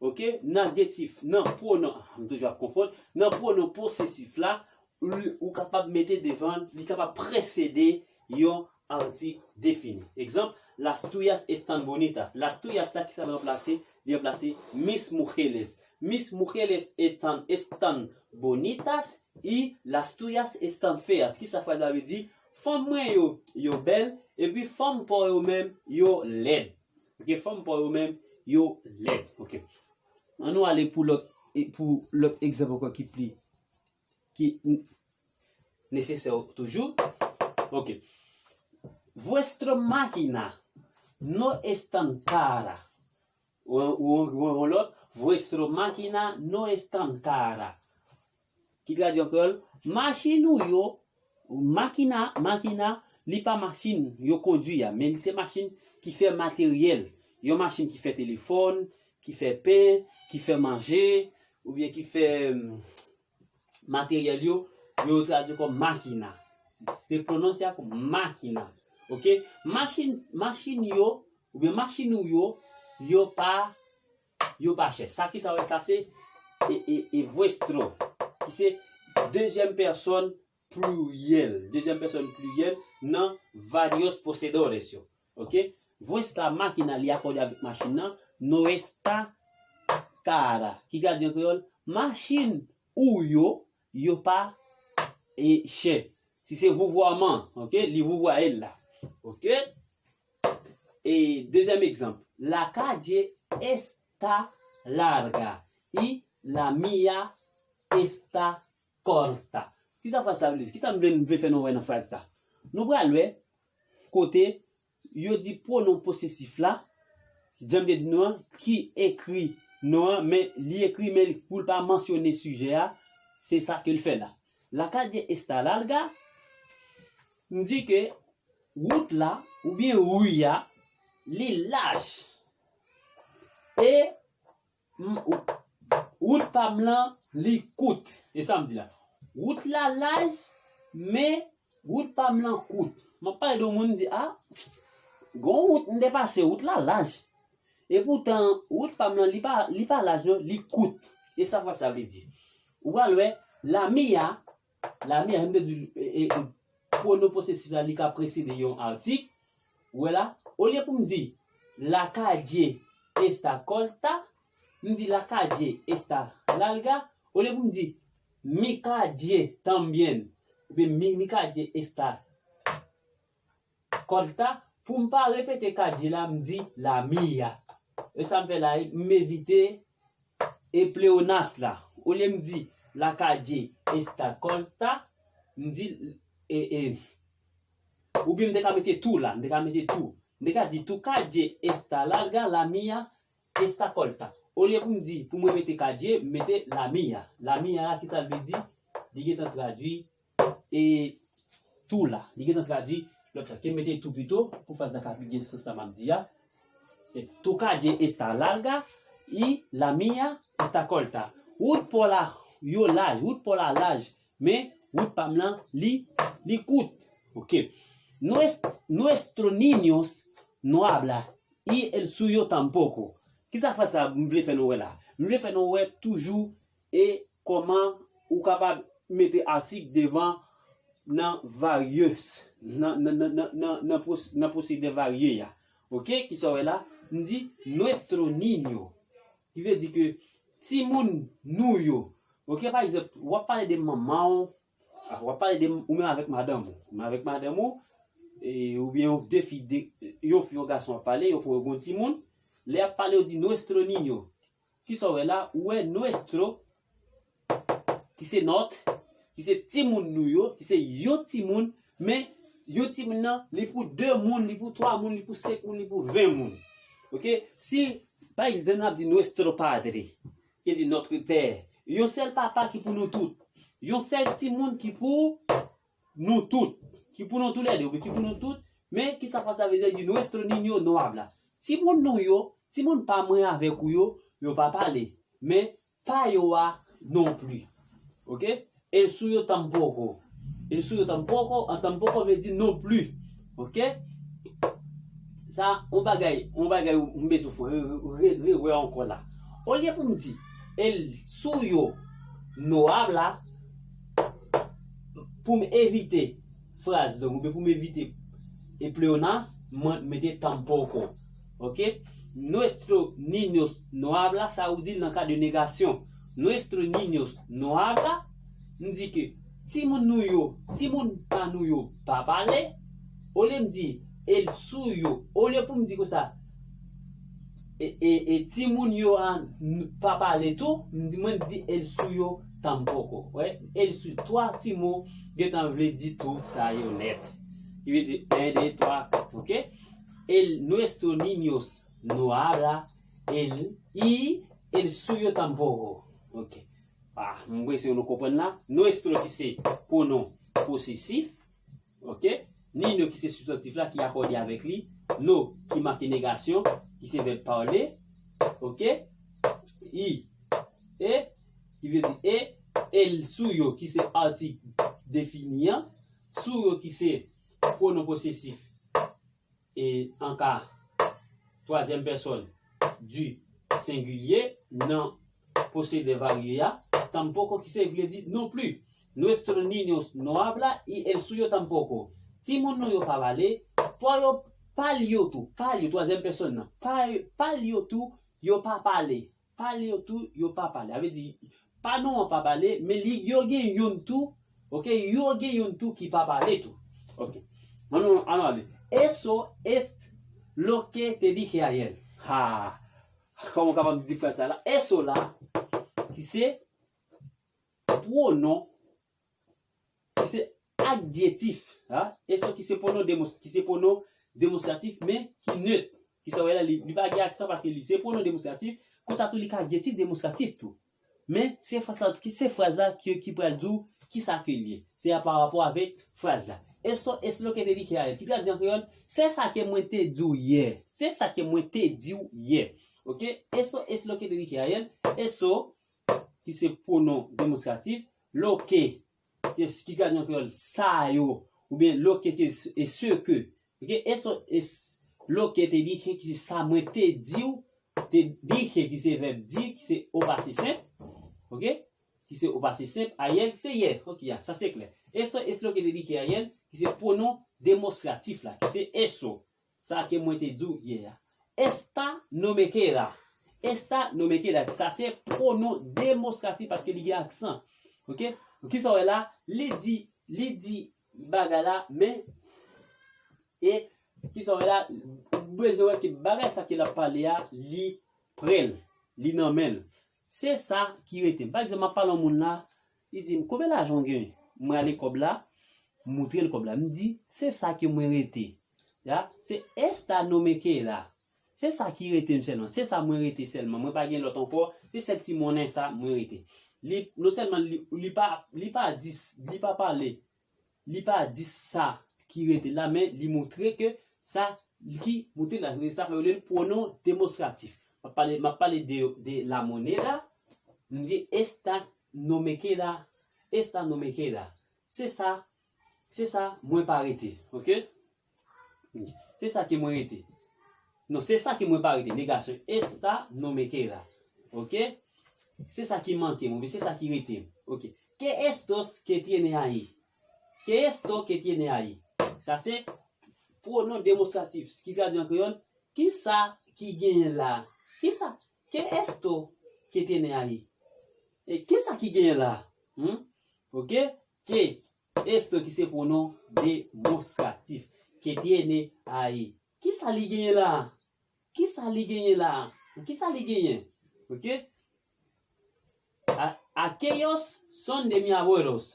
Ok? Nan adjetif, nan pwonon, m toujou ap konfonn, nan pwonon posesif la, ou, ou kapab mete devan, li kapab presede yon atik defini. Egzanp, las tuyas están bonitas. Las tuyas la, kisa l ranplase? Li ranplase mis mujeres. Mis mujeres están, están bonitas y las tuyas están feas. Kisa fraz la vle di? Fanm mwen yo, yo bèl, epi fanm pa w yo menm, yo lèd. Ok, fanm pa w yo menm, yo lèd. Ok. Ann nou ale pou lòt, e, pou lòt egzanp ankò ki pli, ki n-, nesesè toujou. Ok. Vuestra máquina no es tan cara. Ou, ou, ou, ou lòt, vuestra máquina no es tan cara. Ki tradui an kreyòl, machin ou yo, makina, makina, li pa machin yo kondui a, men li se machin ki fè materyèl. Yon machin ki fè telefòn, ki fè pen, ki fè manje, oubyen ki fè, mm, materyèl yo, yo tradui kòm makina. Se pwononse a kòm makina. Ok? Machin, machin yo, oubyen machin ou yo, yo pa, yo pa chè. Sa ki sa wè, sa se e, e, e vuestro, ki se dezyèm pèsòn pliryèl. Dezyèm pèsòn pliryèl nan varios poseedores yo. Ok? Vuestra máquina, li akòde avèk machin nan, no está cara. Ki tradui an kreyòl, machin ou yo, yo pa e chè. Si se vouvwaman, ok, li vouvwaye l la. Ok? E dezyèm egzanp, la calle está larga y la mía está corta. Kisa fraz sa vle di? Kisa m vle, m vle fè nou wè nan fraz sa? Nou pral wè kote yo di pwonon posesif la, jan m te di nou an, ki ekri non an, men li ekri, men li, pou l pa mansyone sijè a, se sa ke l fè la. La calle está larga, m di ke wout la, oubyen ri a, li laj. E m, wout pa m lan, li kout. E sa m di la. Wout la laj, men wout pa m lan kout. M ap pale de yon moun, m di, a, gon wout m te pase, wout la laj. E poutan, wout pa m lan, li pa, li pa laj non, li kout. E sa fraz sa vle di? Ou pral wè, la mía, la mía, jan m te di, e, e, e, pwonon posesif la, li ka presede yon atik. Ou wè la, olye pou m di, la calle está corta, m di la calle está larga, olye pou m di mi calle también, oubyen mi, mi calle está corta, pou m pa repete calle la, m di la mía. E sa m fè la, m evite e pleonas la. Olye m di la calle está corta, m di, e, e, oubyen m te ka mete tou la, m te ka mete tou. M te ka di tu calle está larga, la mía está corta. Olye pou m di, pou m repete calle, m mete la mía. La mía a, kisa l vle di? Li gentan tradui e tou la. Li gentan tradui lòt la. Ke m mete tou pito, pou fraz la ka pi gen sans sa m ap di a. E, tu calle está larga y la mía está corta. Wout pa w la, yo laj, wout pa w la laj, men wout pa m lan, li, li kout. Ok. Nues-, nuestros niños no hablan y el suyo tampoco. Kisa fraz sa m vle fè nou wè la? M vle fè nou wè toujou e kòman ou kapab mete atik devan nan varios, nan, nan, nan, nan, nan, nan pwos-, nan pwosede varye a. Ok? Kisa w wè la? M di nuestro niño. Ki vle di ke timoun nou yo. Ok? Pa egzanp, w ap pale de manman w, a, w ap pale de ou menm avèk madanm ou. Ou menm avèk madanm ou, e, oubyen yon de fi, de, yon fi, yon gason ap pale, yon fwa yo gon timoun. Lè y ap pale, yo di nuestro niño. Kisa w wè la? Ou wè nuestro, ki se nòt, ki se timoun nou yo, ki se yon timoun, men yon timoun nan, li pou de moun, li pou twa moun, li pou senk moun, li pou ven moun. Oke? Si, pa egzanp, n ap di nuestro padre, ki di notre père, yon sèl papa ki pou nou tout. Yon sèl timoun ki pou nou tout, ki pou nou toulède, oubyen ki pou nou tout, men ki sa fraz la vle di, nuestro niño no habla. Timoun nou yo, timoun pa mwen avèk ou yo, yo pa pale, men pa yo a non pli. Oke? El suyo tampoco. El suyo tampoco, an tampoco vle di non pli. Oke? Sa, yon bagay, yon bagay, m bezwen fè, re, re, re, rewè ankò la. Olye pou m di, el suyo no habla, pou m evite fraz long, oubyen pou m evite e pleonasm, mwen mete tampoco. Oke? Nuestro niños no habla, sa ou di nan ka de negasyon. Nuestro niños no habla, m di ke timoun nou yo, timoun pa nou yo pa pale. Olye m di el suyo, olye pou m di konsa, e, e, e timoun yo a n-, pa pale tou, m di, mwen di el suyo tampoco. Wè, el suyo, twa ti mo gentan vle di tout sa yo nèt. Ki vle di en, de, twa, kat, oke? El nuestro niños no habla, el, y el suyo tampoco. Oke. Ah, m prese nou konprann la. Nuestro ki se pwonon posesif. Oke? Niño ki se sibstantif la ki akòde avèk li. No ki make negasyon, ki se vèb parle. Oke? Y, e, ki vle di e. El suyo ki se atik defini an. Suyo ki se pwonon posesif e an ka twazyèm pèsòn di sengilye nan posede varye a, tampoco ki se vle di non pli. Nuestro niños no habla y el suyo tampoco. Timoun nou yo pa pale, pa yo, pa l yo tou, pa l yo, twazyèm pèsòn nan, pa, pa l yo tou, yo pa pale. Pa l yo tou, yo pa pale. A vle di, pa nou an pa pale, men li, yo gen youn tou, oke, yo gen youn tou ki pa pale tou. Oke. Ann nou, ann nou ale. Eso es lo que te dije ayer. Ha! Kòman w kapab di fraz sa la? Eso la, ki se pwonon, ki se adjetif, ha? Eso ki se pwonon demos-, ki se pwonon demonstratif, men ki nèt. Ki sa w wè la, li, li pa gen aksan paske li se pwonon demonstratif, konsa tou li ka adjetif demonstratif tou. Men se fraz la, ki se fraz la ki, ki pral di w ki sa ke l ye. Se a pa rapò avèk fraz la. Eso es lo que te dije ayer. Ki tradui an kreyòl, se sa ke mwen te di w yè. Se sa ke mwen te di w yè. Oke? Eso es lo que te dije ayer. Eso, ki se pwonon demonstratif, lo que, ki, ki tradui an kreyòl, sa yo, oubyen lo que, ki, e ce que. Oke? Eso es lo que te dije, ki se sa mwen te di w, te dije, ki se vèb di, ki se o pase senp. Oke? Ki se o pase senp, ayer, ki se yè. Oke, ya, sa se klè. Eso es lo que te dije ayer, ki se pwonon demonstratif la, ki se eso. Sa ke mwen te di w yè a. Esta no me queda. Esta no me queda. Sa se pwonon demonstratif paske li gen aksan. Oke? Ki sa w wè la? Li di, li di bagay la, men, e ki sa w wè la? Ou bezwen wè ke bagay sa ke l ap pale a, li pre l, li nan men l. Se sa ki rete m. Pa egzanp, m ap pale yon moun la, li di m, "Konbyen lajan w gen?" Mwen ale kòb la, m moutre l kòb la. M di, "Se sa ke mwen rete." Ya, se esta no me queda. Se sa ki rete m sèlman. Se sa mwen rete sèlman. Mwen pa gen lòt ankò. Se sèl ti monnen sa mwen rete. Li, non sèlman li, li pa, li pa di, li pa pale, li pa di sa ki rete la, men li moutre ke sa ki moutre la, sa fè yo rele l pwonon demonstratif. M ap pale, m ap pale de, de la moneda. M di, "Esta no me queda, esta no me queda." Se sa, se sa, mwen pa rete. Oke? Se sa ke mwen rete. Non, se sa ke mwen pa rete. Negasyon. Esta no me queda. Oke? Se sa ki manke m, oubyen se sa ki rete m. Oke. ¿Qué esto que tiene ahí? ¿Qué esto que tiene ahí? Sa se pwonon demonstratif ki tradui an kreyòl. Kisa ki genyen la? Kisa? ¿Qué esto que tiene ahí? E kisa ki genyen la? Hmm? Oke? Que esto ki se pwonon demonstratif. Que tiene ahí. Kisa li genyen la? Kisa li genyen la? Kisa li genyen? Oke? A, Aquellos son de mi abuelos.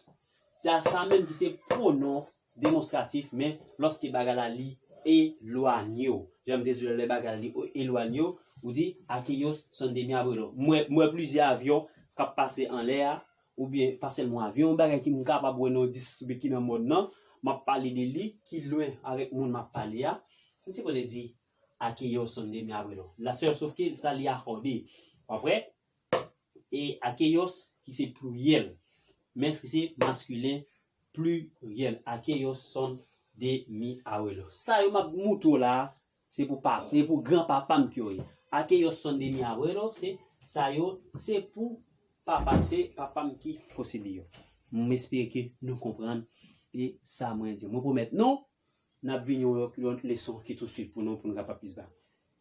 Se sa menm ki se pwonon demonstratif, men lòske bagay la li elwanye w. Jan m te di w lè bagay la li elwanye w, ou di aquellos son de mi abuelos. Mwen, mwen plizyè avyon k ap pase anlè a, oubyen pa sèlman avyon, yon bagay ki m kapab wè nan yon diskou ki nan mòn nan, m ap pale de li, ki lwen avèk moun m ap pale a. M sipoze di aquellos son de mi abuelos. La sèl sof ke sa li akòde. Apre, e aquellos ki se pliryèl. Men ki se maskilen pliryèl. Aquellos son de mi abuelos. Sa yo m ap moutre w la, se pou pa, se pou granpapa m ke yo ye. Aquellos son de mi abuelos, se sa yo, se pou papa, se papa m ki posede yo. M espere ke nou konprann e sa mwen di. Mwen pwomèt nou, n ap vini yon lòt leson ki tou swit pou nou, pou nou kapab plis ba.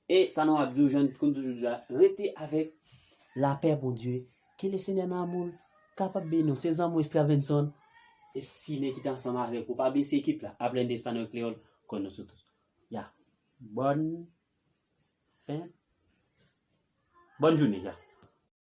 E sa nou ap di w, jan n konn toujou di la, rete avèk lapè Bondye. Que le Seigneur nan amour kapab beni w. Se zanmi w Extravenson. E si ne ki te ansanm avèk ou, pa bliye se ekip la, Aprende Español Creole con nosotros. Ya. Bòn fen. Bòn jounen, ya.